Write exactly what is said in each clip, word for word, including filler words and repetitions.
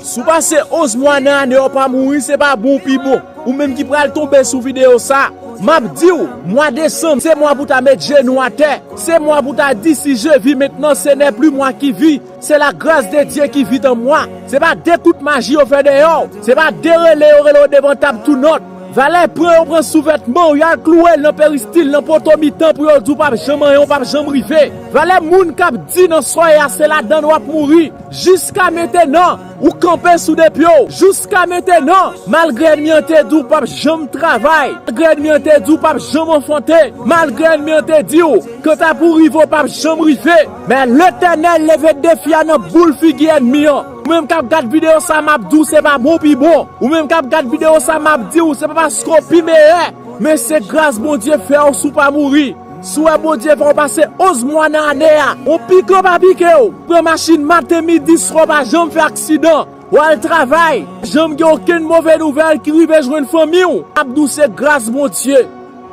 Si w pase onz mwa nan ane w pa mouri, se pa bon w pi bon. Ou menm ki pral tonbe sou videyo sa, m ap di w, mwa desanm, se mwa pou ta met jenou atè. Se mwa pou ta di, si je vis maintenant, ce n'est plus moi qui vis, c'est la grâce de Dieu qui vit en moi. Se pa de kout maji yo fè dèyè w. Se pa de rele yo rele w devan tab tou nòt. Valè pran yo pran sou vètman w, y al klouwe l nan peristil, nan poto mitan pou yo di w p ap janm anyen, w p ap janm rive. Valè moun k ap di nan soyè a se ladann w ap mouri. Jiska mentenan, ou kanpe sou de pye w. Jiska mentenan, malgre ènmi an te di w p ap janm travay, malgre ènmi an te di w p ap janm anfante, malgre ènmi an te di w kanta pou rive w p ap janm rive, men Letènèl leve defi a nan boul figi ènmi an. Ou menm k ap gad videyo sa, m ap di w se pa bon w pi bon. Ou menm k ap gad videyo sa, m ap di w se pa paske w pi meyè, men se gras Bondye fè w si w pa mouri. Si w wè Bondye fè w pase onz mwa nan ane a, yon pikan pa pike w, pran machin maten, midi, swa, w pa janm fè aksidan, w al travay, janm gen okenn move nouvèl ki rive jwenn fanmi w, m ap di w se gras Bondye.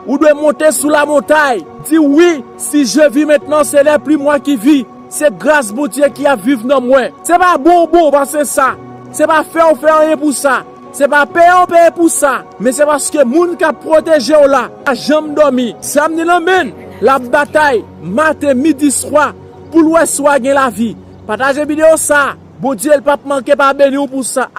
Ou dwe monte sou lamontay, di, wi, si je vis maintenant, ce n'est plus moi qui vis, se gras Bondye ki ap viv nan mwen. Se pa bon w bon w pase sa. Se pa fè w fè anyen pou sa. Se pa peye w peye pou sa. Men se paske moun k ap pwoteje w la pa janm dòmi. Zam ni nan men l, l ap batay maten, midi, swa pou l wè si w a gen lavi. Pataje videyo sa a. Bondye, l p ap manke pa beni w pou sa.